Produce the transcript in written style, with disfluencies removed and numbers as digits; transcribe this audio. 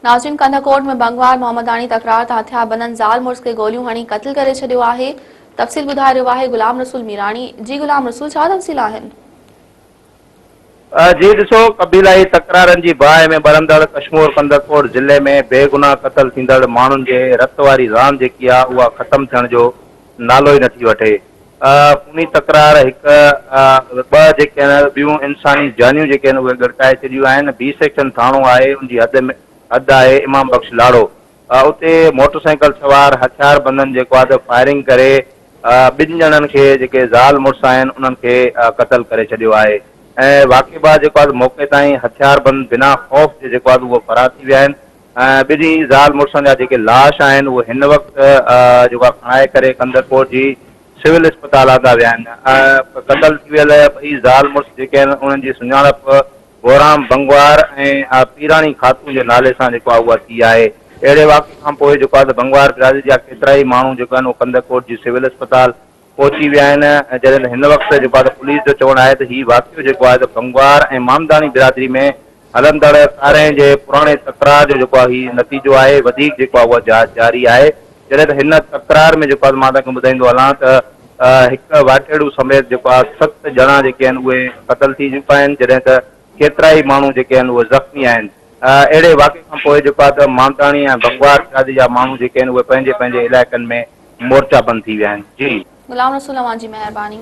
ناظرين ڪنڌڪوٽ ۾ بنگوار محمداڻي تڪرار تان هٿياربندن زال مڙس کي گوليون هڻي قتل ڪري ڇڏيو آهي تفصيل ٻڌائي رهيو آهي غلام رسول ميراڻي جي غلام رسول ڇا تفصيل آهن. جي ڏسو قبيلائي تڪرارن جي باهه ۾ ٻرندڙ ڪشمور ڪنڌڪوٽ ضلعي ۾ بيگناهه قتل ٿيندڙ ماڻهن جي رت واري راند جيڪي آهي اها ختم ٿيڻ جو نالو ئي نٿي وٺي. خوني تڪرار هڪ ٻه جيڪي آهن ٻيون انساني جانيون جيڪي آهن اهي ڳڙڪائي ڇڏيون آهن. بي سيڪشن ٿاڻو آهي ان جي حد ۾ حد آهي امام بخش لاڙو اتي موٽر سائيڪل سوار هٿياربندن جيڪو آهي ته فائرنگ ڪري ٻن ڄڻن کي جيڪي زال مڙس آهن انهن کي قتل ڪري ڇڏيو آهي ۽ واقعي بعد جيڪو آهي ته موقعي تائين هٿياربند بنا خوف جي جيڪو آهي ته اهو فرار ٿي ويا آهن. ۽ ٻنهي زال مڙسن جا جيڪي لاش آهن اهي هن وقت جيڪو آهي کڻائي ڪري ڪنڌڪوٽ جي سول اسپتال آندا ويا آهن ۽ قتل ٿي ويل ٻئي زال مڙس جيڪي آهن انهن جي سڃاڻپ گورام بنگوار ۽ پيراڻي خاتون جي نالي سان جيڪو آهي اها ٿي آهي اهڙي واقعي کان پوء جيڪو آهي ته بنگوار برادري جا ڪيترائي ماڻهو جيڪو آهن اهي ڪنڌڪوٽ جي سول اسپتال پهچي ويا آهن ۽ جڏهن ته هن وقت جيڪو آهي ته پوليس جو چوڻ آهي ته هي واقعو جيڪو آهي ته بنگوار ۽ مامداڻي برادري ۾ هلندڙ ڪارنهن جي پراڻي تڪرار جو جيڪو آهي هي نتيجو آهي وڌيڪ جيڪو آهي اها جاچ جاري آهي جڏهن ته هن تڪرار ۾ جيڪو آهي مان توهان کي ٻڌائيندو هلان ته هڪ واٽهڙو سميت جيڪو آهي ست ڄڻا جيڪي آهن اهي قتل ٿي چڪا آهن جڏهن ته ڪيترائي ماڻهو جيڪي آهن اهي زخمي آهن اهڙي واقعي کان پوء جيڪو آهي ته مامداڻي ۽ بنگوار برادري جا ماڻهو جيڪي آهن اهي پنهنجي پنهنجي علائقن ۾ مورچا بند ٿي ويا آهن جي. غلام رسول اوهان جي مهرباني.